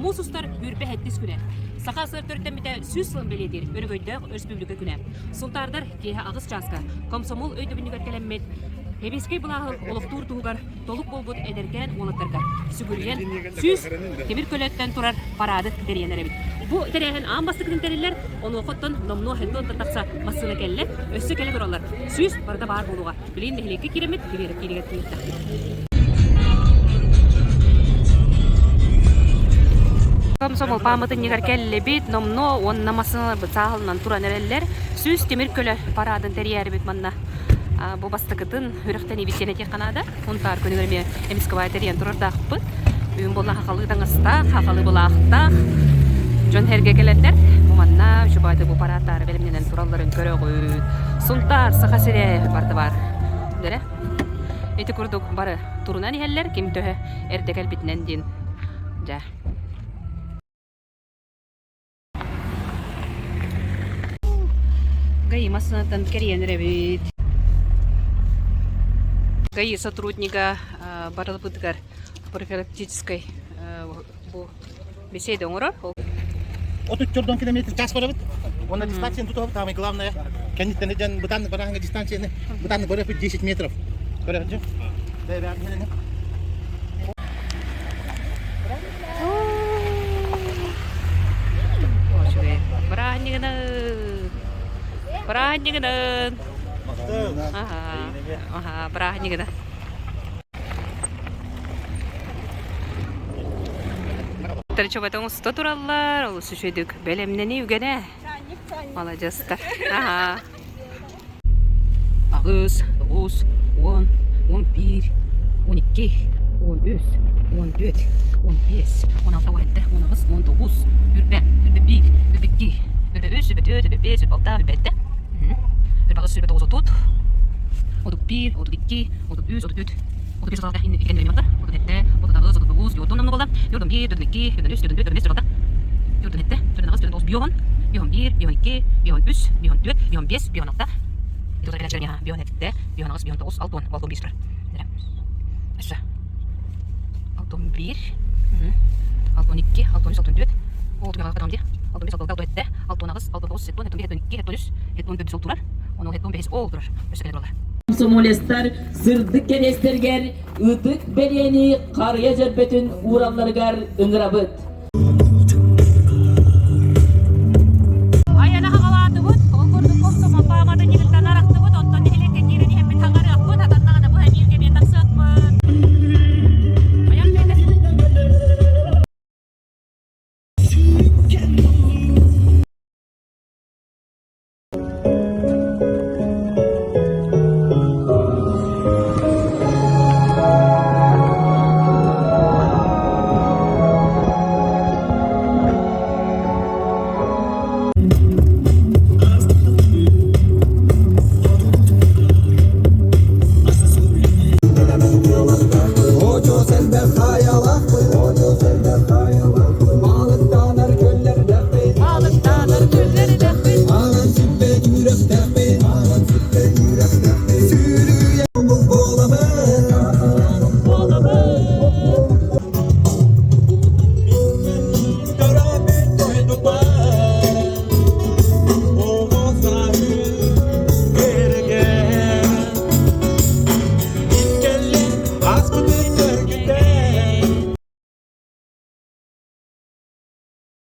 Муус устар Бүрбэ сэттис күнэ. Саха СССР төрүттэммитэ 100 сылын бэлиэтиир өрөгөйдөөх өрөспүүбүлүкэ күнэ. Сунтаардар киэһэ аҕыс чааска комсомол өйдөбүнньүгэр кэлэммит Сэбиэскэй былааһы олохтуур туһугар толук буолбут эдэркээн уолаттарга сүгүрүйэн 100 тимир көлөттөн турар параады тэрийэн эрэбит. Бу тэрээһин аан бастакытын тэриллэр, онуоха оттон номнуо 70 тахса массыына кэллэ, өссө кэлэ тураллар. 100 барыта баар буолуоҕа. Билигин нэһилиэккэ киирэммит, Кириэрэп киинигэр тиийиэхтээхпит. Комсомол пааматынньыгар кэллибит, номнуо уонна массыыналарбыт сааһыланан туран эрэллэр. Сүүс тимир көлө параадын тэрийээрибит манна. Бу бастакытын үрэхтэниибит диэн этиэххэ наада. Унтаар күнүгэр эмиэ эмискэ тэрийэн турардаахпыт. Бүгүн буолла хахалыы таҥастаах, хахалыы былаахтаах дьон сэргэ кэлэннэр бу манна үчүгэйдик бу параадтаары бэлэмнэнэн туралларын көрөҕүт. Сунтаар, Саха сирэ барда баар. Дэрэ. Ити курдук бары турунан иһэллэр, ким төһө эрдэ кэлбитинэн диэн. Дьэ. ГАИ массыынаттан кэрийэн эрэбит. ГАИ сотруднига барылбытыгар профилактическай бу беседа оҥорор. 34 километр час барабыт. Уонна дистанцияны тутуһабыт, самое главное. Кэнниттэн дьон бытааннык барааһыҥҥа дистанцияны бытааннык барыахпыт 10 метров. Көрөҕүн Бырааһынньыгынан! Бырааһынньыгынан! Аха, аха, бырааһынньыгынан. Чобатон уста тураллар, олус үчүгүйдүк бэлэмнэнии үгэнэ. Маладьыастар. Аха. Аҕыс, тоҕус, уон, 11, 12, 13, 14, 15, 16, 17, 18, 19, үрбэ, үрбэ биир, үрбэ икки, үрбэ үс, үрбэ түөрт, үрбэ биэс, үрбэ алта, үрбэ сэттэ, үрбэ аҕыс, үрбэ тоҕус, отут, 31, 32, 33, 34, 35, 36, икки 37, 38, 39, 40 онно буолла, 41, 42, 43, 44, 45, 46, 47, 48, 49, 50, 51, 52, 53, 54, 55, 56, 57, 58, 59, 60, 61 турар. Өссө 61, 62, 63, 64, 65, 66, 67, 68, 77, 78, 79, 80 турар. Ону 75 ол турар. Өссө кэлэ тураллар. Комсомолецтар сырдык кэриэстэригэр ытык бэлиэни харыйа дьөрбөтүн ууралларыгар ыҥырабыт.